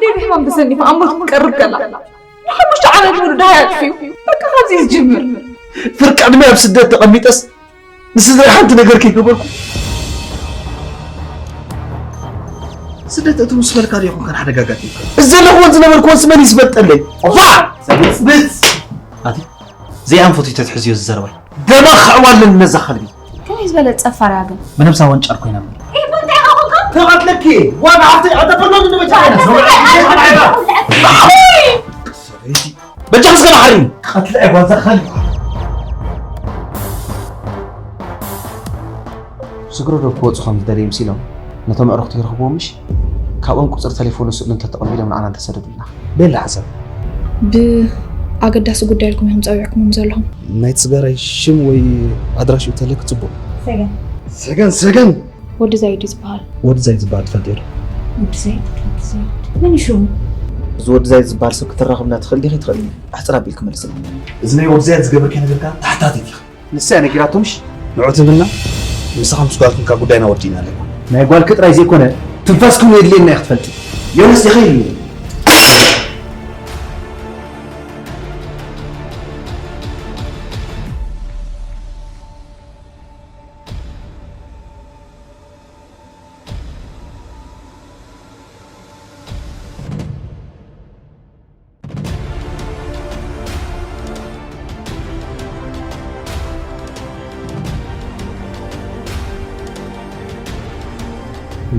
ደይ ብሕማም ተሰኒፋ ኣብ ሞት ክትቀርብ ከላ ንሓሙሽተ ዓመት ሙሉ ደሃይ ኣጥፊኡ። በቃ ካብዚ እዩ ዝጅምር። ፍርቂ ዕድመ ኣብ ስደት ተቐሚጠስ ንስድራ ሓንቲ ነገር ከይገበርኩ። ስደት እቱ ምስ በልካ ዶ ይኹን ከን ሓደጋ ኣጋጢምካ? እዚ ዘለኽዎን ዝነበርክዎንስ መን እዩ ዝበልጠለይ? ዋ! ብጽብጽ! ኣቲ ዘይኣንፈቱ ተትሕዝዮ ዝዘረባይ። ደማ ክዕዋልን ነዛ ከልቢ። ከመይ ዝበለ ጸፋር እያ ግን? ብነብሳ ወንጫር ኮይና እምበር። ተቐትለኪ ዋጋ ኣብቲ ኣጠፈርና ንመጫ በጃ ምስ ገና ሓርኒ። ቀትለ ጓዛ ኻሊ። ስግረ ዶ ክወፁ ከም ዝደለዩ ምስ ኢሎም ነቶም ኣዕሩኽቲ ይረኽብዎም ምሽ? ካብኦም ቁፅሪ ተሌፎኑ ስእሉ እንተተቐቢሎም ንዓና እንተሰደዱልና። ቤላ ሓሳብ። ብኣገዳሲ ጉዳይ ኢልኩም ኢኹም ፀዊዕኩሞም ዘለኹም። ናይ ትስጋራይ ሽም ወይ ኣድራሽኡ ተለክ ፅቡቕ። ሰገን። ሰገን ሰገን። ወዲ ዛይድ እዩ ዝበሃል። ወዲ ዛይድ ዝበሃል ትፈልጥዮ ዶ? ወዲ ዛይድ፣ ወዲ ዛይድ። መን እዩ ሽሙ? እዚ ወዲ ዛይድ ዝበሃል ሰብ ክትራኸብና ትኽእል ዲኺ? ትኽእል። ኣሕፅር ኣቢልክ መልስና። እዚ ናይ ወዲ ዛይድ ዝገበርክዮ ነገር ከዓ ተሓታቲት ኢኻ። ንሳ እያ ነጊራቶ ምሽ? ንዑ ትብልና? ምሳኻ ምስ ጓልኩም ካብ ጉዳይና ወዲእና ኣለና። ናይ ጓልኪ ጥራይ ዘይኮነ ትንፋስኩም የድልየና እዩ ክትፈልጢ። ዮናስ ዲኻ ኢሉ?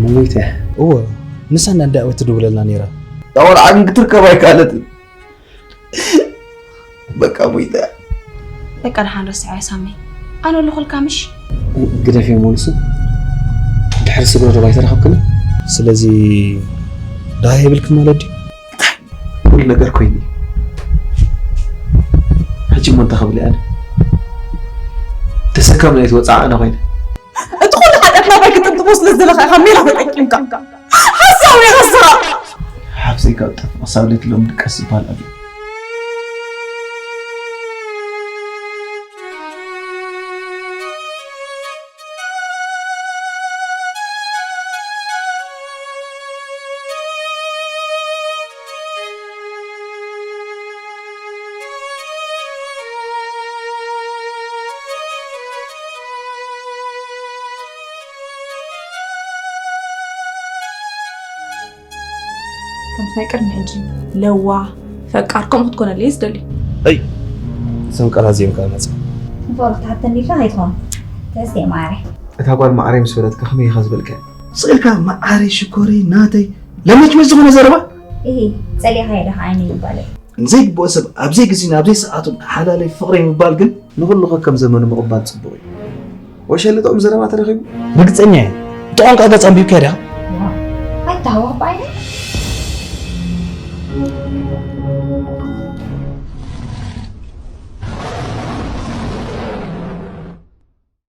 ሙኒት እያ። እወ፣ ንሳ እንዳ እንዳኣወት ትድውለልና ነይራ። እታ ቆልዓ ግን ክትርከብ ኣይከኣለትን። በቃ ሞይታ። በቃ ደሓን ረስዐ ሳመይ። ኣነ ኣለኹልካ ምሽ? ግደፍ እዮም ወንሱ። ድሕሪ ስግረ ዶ ኣይተረኸብክን? ስለዚ ደሃይ የብልክን ማለት ድዩ? እንታይ? ኩሉ ነገር ኮይኑ እዩ። ሕጂ እሞ እንታይ ክብል እየ ኣነ? ተሰካሚ ናይቲ ወፅዓ ኣነ ኮይነ። እቲ ኩሉ ሓጢኣት ናባይ ክትጥምጥሞ ስለ ዝደለኻ ኢኻ ሜላ ተጠቂምካ። ሓሳዊ ኢኻ ስራ። ሓፍተይ ካብ ጠፍእ ክሳብ ለይቲ ሎም ድቃስ ዝበሃል ኣሎ። ከምቲ ናይ ቅድሚ ሕጂ ለዋህ፣ ፈቃር ከምኡ ክትኮነለይ ዝደሊ። ኣይ፣ እዞም ቃላት እዚኦም ካብ መጽ። ንፍቕሪ ክትሓተኒ ኢልካ ከይትኾን። ተስቴ ማዕረ። እታ ጓል ማዕረ ምስ በለትካ ከመይ ኢኻ ዝበልካያ? ስቕ ኢልካ ማዕረ ሽኮረይ ናተይ ለመች መች ዝኾነ ዘረባ? እሂ፣ ጸሊእካዮ ዲኻ ዓይነይ ይባለይ። ንዘይግብኦ ሰብ ኣብ ዘይግዜን ኣብ ዘይሰዓቱን ሓላለይ ፍቕረይ ምባል ግን ንኹሉ ከከም ዘመኑ ምቕባል ጽቡቕ እዩ። ወሸልጥኦም ዘረባ ተረኺቡ። ርግጸኛ እየ። እቲ ቋንቋ ገጽ ኣንቢብካዮ ዲኻ? ዋው፣ ኣይተሃወኽ ብዓይነይ።